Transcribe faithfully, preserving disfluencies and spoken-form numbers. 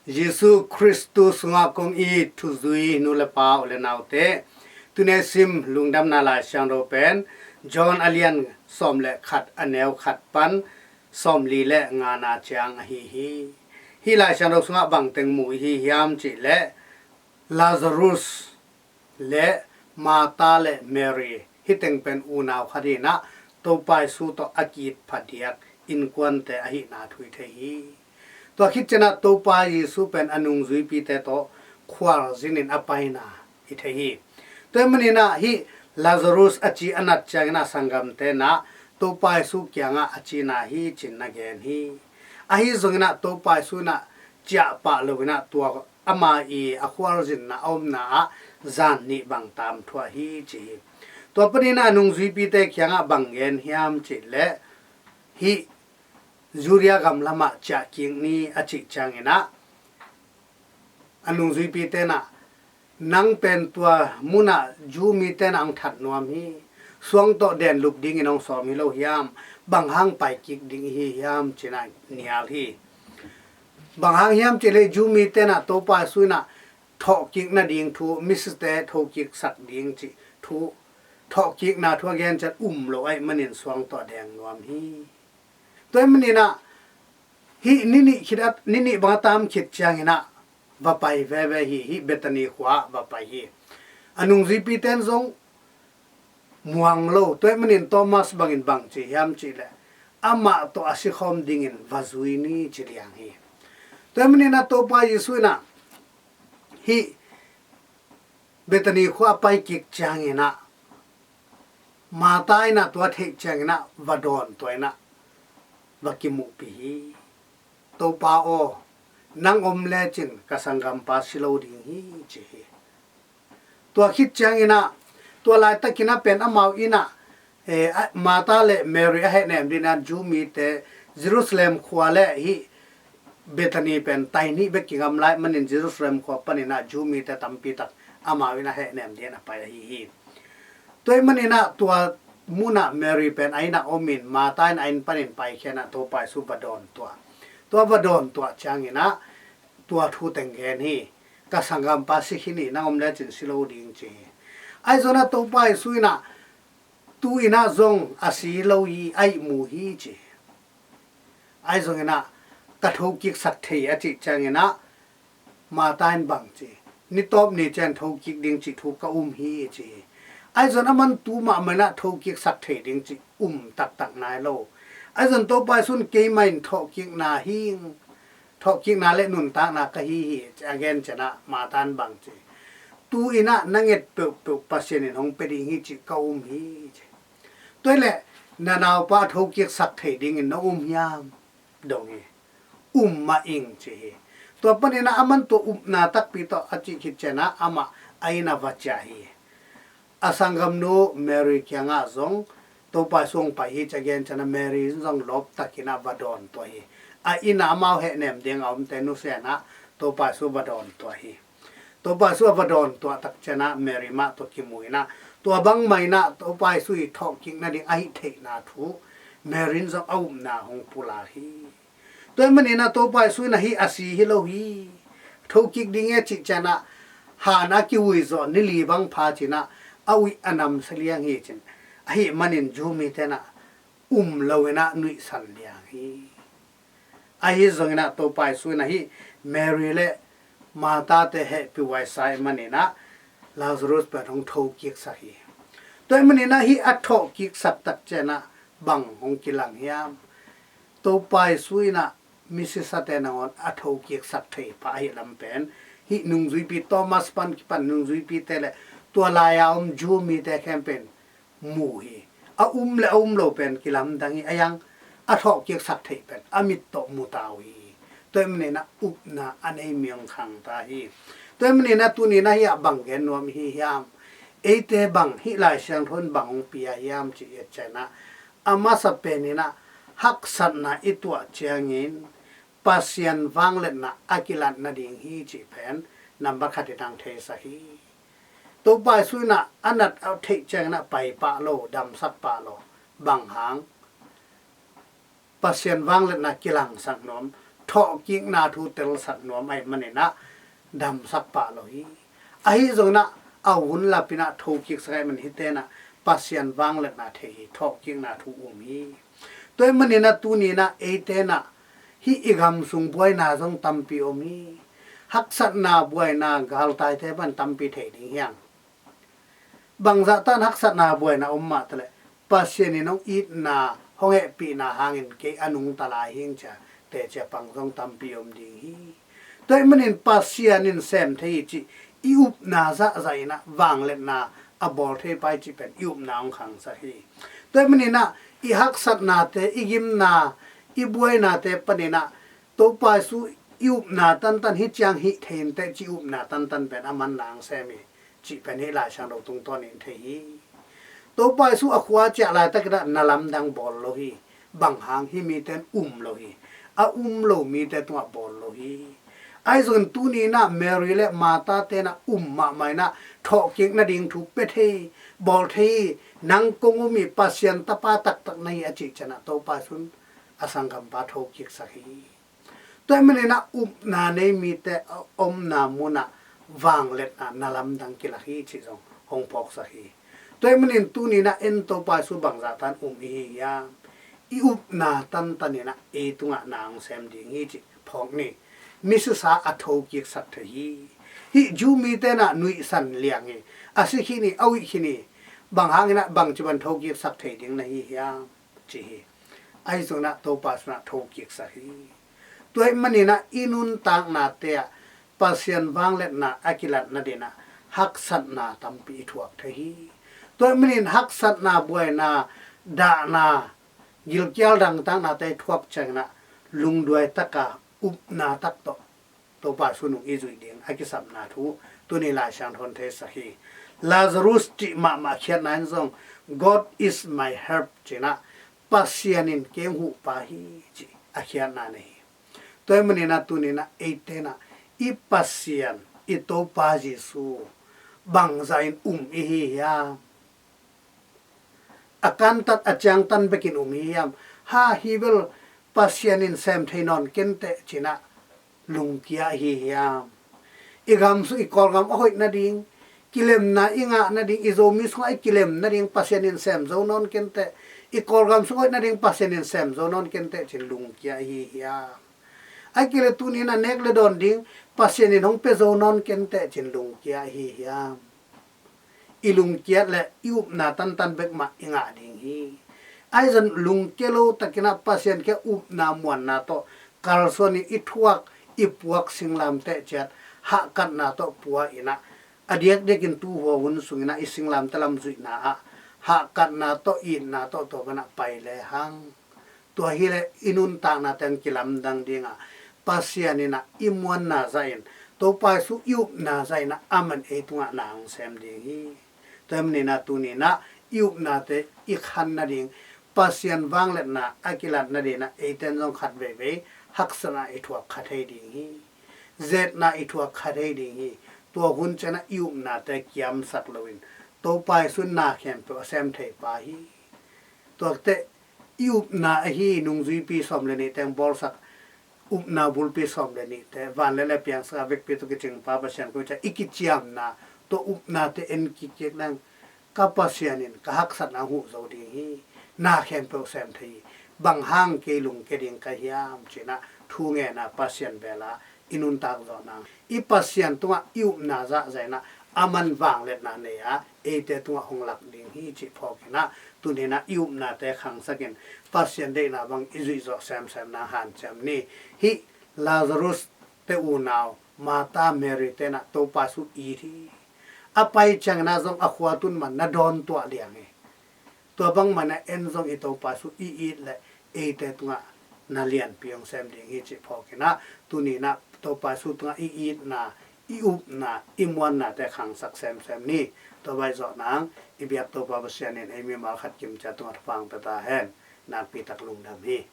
Jesu Khristu sungah kong it thuzui nu le pa u le naute, tuni sim lungdamna Lai Siangtho pen John a lian sawm le khat, a neu khat pan sawmli le ngana ciang ahi hi. Hih Lai Siangtho sungah bangteng mu i hi hiam cih leh, Lazarus le Martha le Mary, hih teng pen unau khat hi-in ah, Topa Jesu tawh a ki-it phadiak innkuante ahihna thu i thei hi. Tua khit ciangin ah Topa Jesu pen a nungzuipite tawh khualzin in a paina i thei hi. Tua ahih manin ah hih Lazarus a ci a nat ciangin ah sanggamte in ah Topa Jesu kiangah a cina hi ci-in na gen hi. Ahi zongin ah Topa Jesu in ah ciah pah lo-in ah tua ama i a khualzinna a omna ah zan nih bang tam thuah hi ci hi. Tua panin ah a nungzuipite kiangah bang gen hiam cih leh, hih Judea gam lamah ciah kik ni a cih ciangin ah a nungzuipite in ah, nang pen tua munah Jew mite in ah hong that nuam hi. Suang tawh den lup dingin hong sawm hi lo hiam? Bang hang pai kik ding i hi hiam ci-in ah nial hi. Bang hang hiam cih leh Jew mite in ah Topa Jesu in ah thawhkik nading thu, misite thokiksak ding cih thu, thawhkikna thu a gen ciang um lo ahih manin suang tawh a deng nuam hi. Tua ahih manin ah hih ni nih khit a, ni nih bang a tam khit ciangin ah va pai veve hi. Hih Bethany khua ah va pai hi. A nungzuipite in zong muang lo. Tua ahih manin Thomas bangin bang ci hiam cih leh, amah tawh a sikhawm dingin va zui ni ci liang hi. Tua ahih manin ah Topa Jesu in ah hih Bethany khua a pai kik ciangin ah Martha in ah tua theih ciangin ah va dawn tua in ah va kimuhpih hi. Topa aw, nang om lecin ka sanggampa si lo ding hi ci hi. Tua khit ciangin ah, tua laitakin ah pen amau inn ah, eh, a, Martha le Mary a hehnem dingin ah Jew mite Jerusalem khua le hih Bethany pen tai nih bek kingam lai manin Jerusalem khua panin ah Jew mite tampi tak amau inn a hehnem dingin a pai ahi hi. Tua ahih manin ah tua munah Mary pen a inn ah om in Martha in a inn panin paikhia in ah Topa Jesu va dawn tuah. Tua va dawn tuah ciangin ah tua thu teng gen hi. Ka sanggampa si khin hi, nang om lecin si lo ding ci hi. Ahi zongin ah Topa Jesu in ah tu-in ah zong a si lo hi, a ihmu hi ci hi. Ahi zongin ah ka thokiksak thei a cih ciangin ah Martha in bang ci, ni tawp ni ciang thokik ding cih thu ka um hi ci hi. Ahi zongin aman tu mahmah in ah thokiksak thei ding cih um taktak nai lo. Ahi zongin Topa Jesu in keimah in thawhkikna hi, thawhkikna le nuntakna ka hi hi ci a gen ciangin ah Martha in bang ci, tu-in ah na nget peuhpeuh Pasian in hong pia ding hi cih ka um hi ci. Tua ahih leh na naupa a thokiksak thei dingin na um hiam? Dong hi. Um mah ing ci hi. Tua panin ah aman tua upna takpi tawh a cih khit ciangin ah amah a inn ah va ciah hi. A sanggamnu Mary kiangah zong Topa Jesu hong pai hi ci a gen ciangin ah Mary in zong lawptakin ah va dawn tuah hi. A inn ah amau hehnem ding a omte nusia in ah Topa Jesu va dawn tuah hi. Topa Jesu a va dawn tuah tak ciangin ah Mary mah tawh kimu in ah tua bangmah in ah Topa Jesu i thawhkik nading a hih theihna thu Mary in zong a upna hong pulak hi. Tua ahih manin ah Topa Jesu in ah hih a si hi lo hi, thokik ding hi a cih ciangin ah han a kihuizawh ni li bang pha ci-in ah a uih a namsia liang hi ci-in, ahih manin Jew mite in ah um lo-in ah nuihsan liang hi. Ahi zongin ah Topa Jesu in ah hih Mary le Martha-te hehpih huaisa ahih manin ah Lazarus pen hong thokiksak hi. Tua ahih manin ah hih a thawhkiksak tak ciangin ah bang hong kilang hiam? Topa Jesu in ah misisate nangawn a thokiksak thei pah ahih lam pen hih nungzuipi Thomas pan kipan nungzuipite le tua lai-a om Jew mite khempeuh in mu hi. A um le a um lo pen kilamdang hi. A yang a thawhkiksak theih pen a mit tawh mu ta uh hi. Tua ahih manin ah upna a nei mi hong khang ta hi. Tua ahih manin ah tuni-in ah hih ah bang gen nuam i hi hiam? Eite bang hih Lai Siangtho in bang hong pia hiam cih i et ciangin ah, a masa penin ah haksatna i tuah ciangin Pasian vangliatna a kilat nading hi cih pen nambat khat in hong theisak hi. Topa Jesu in ah a nat a theih ciangin ah pai pah lo, damsak pah lo. Bang hang? Pasian vangliatna kilangsak nuam, thawhkikna thu telsak nuam ahih maninah damsak pah lo hi. Ahi zonginah a hun lapinah thokiksak ahih manin hitenah Pasian vangliatna thei hi, thawhkikna thu um hi. Tua ahih maninah tuninah eitenah hih i gam sung buaina zong tampi om hi. Haksatna buaina galtaite pan tampi thei ding hiang. Bangzah tan haksatna buaina om mah taleh Pasian in hong itna, hong hehpihna hangin kei a nungta lai hing cia teciapang zong tampi om ding hi. Tua ahih manin Pasian in sem thei hi cih i upna zahzah inah vangliatna a bawl thei pai cih pen i upna hong khangsak hi. Tua ahih maninah i haksatnate, i gimna, i buainate paninah Topa Jesu i upna tantan hi ciang hih thei inteh cih upna tantan pen a manna hong sem hi cih pen hih Lai Siangtho tungtawn in thei hi. Topa Jesu a khua ciah laitakinah na lamdang bawl lo hi. Bang hang hih mite in um lo hi. A um lo mite tungah bawl lo hi. Ahi zongin tuninah Mary le Martha tenah um mahmah inah thawhkik nading thu pia thei, bawl thei hi. Nang kong um hi, Pasian tapa taktak na hi a cih cianah Topa Jesu in a sanggampa thokiksak hi. Tua ahih maninah upna nei mite a omna munah vangliatna na lamdang kilak hi cih zong hong phawksak hi. Tua ahih manin tuninah en Topa Jesu bangzah tan um i hi hiam? I upna tantaninah ei tungah na hong sem ding hi cih phawk ni. Misisa a thokiksak thei hi. Hih Jew mite inah nuihsan liang hi. A si khin hi, a uih khin hi. Bang hanginah bangci ban thokiksak thei ding na hi hiam? Ci hi. Ahi zonginah Topa Jesu inah thokiksak hi. Tua ahih maninah i nuntaknate ah Pasian vangliatna a kilat nadinah haksatna tampi i thuak thei hi. Tua ahih manin haksatna, buaina, dahna, gilkial dangtaknate i thuak cianginah lungduai taka upna tak tawh Topa Jesu nung i zuih ding a kisapna thu tuni Lai Siangtho in theisak hi. Lazarus cih mahmah khiatna in zong, "God is my help," cinah, "Pasian in kei hong huhpa hi," cih a khiatna nei hi. Tua ahih maninah tuninah eitenah i Pasian, i Topa Jesu bangzah in um i hi hiam? A kantat a ciangtan bekin um hi hiam? Ha, hi bel Pasian in sem thei nawn kenteh cinah lungkia hi hiam? I gam sung, i Kawlgam a hoih nading, kilemna i ngah nading, i Zomi sungah i kilem nading Pasian in sem zo nawn kenteh, i Kawlgam sung hoih nading Pasian in sem zo nawn kenteh cin lungkia hi hiam? Ahih kei leh tuninah nek le dawn ding Pasian in hong pia zo nawn kenteh cin lungkia hi hiam? I lungkiat le i upna tantan bek mah i ngah ding hi. Ahi zong lungkia lo takinah Pasian kiang upna muanna tawh kalsuan i thuak, i puak singlamteh ciat hahkatna tawh pua inah, a diakdiakin tu hua hun sunginah i singlamteh lam zuihna ah hahkatna tawh, itna tawh tua banah pai lehang, tua hileh i nuntakna teng kilamdang dingah Pasian inah i muanna zahin, Topa Jesu i upna zahinah aman ei tungah na hong sem ding hi. Tua ahih maninah tuninah i upnate i khan nading, Pasian vangliatna a kilat nadinah eiten zong khat veivei haksatna i thuak kha thei ding hi. Zetna i thuak kha thei ding hi. Tua hun cianah i upnate kiamsak loin Topa Jesu in na khempeuh a sem thei pa hi. Tuate i upna ahi nungzuipi sawm le nih teng bawlsak, upna bulpi sawm le nihte, van le lei piangsak a vekpi tawh kicingpa Pasian ko ciah i kiciamna tawh upnate en kikkik leng, ka Pasian in ka haksatna hong huh zo ding hi. Na khempeuh sem thei hi. Bang hang kei lungkia ding ka hiam? Cinah thu ngenna Pasian bela i nuntak zawh nang, i Pasian tungah i upna zahzah inah aman vangliatna nei a, eite tungah hong lak ding hi cih phawk inah, tuninah i upnate khangsakin Pasian deihna bang i zuih zawh semsem nang hanciam ni. Hih Lazarus te unau Martha, Mary tenah Topa Jesu it hi. A pai cianginah zong a khua tun man na dawn tuah liang hi. Tua bangmah inah en zong i Topa Jesu i it le eite tungah na lianpi hong sem ding hi cih phawk inah, tuninah Topa Jesu tungah i itna, i upna, i muannate khangsak semsem ni. Tua baih zawh nang, i biak Topa Pasian in ei mimal khat kimcia tungah thupha hong pia ta hen. Nakpi tak lungdam hi.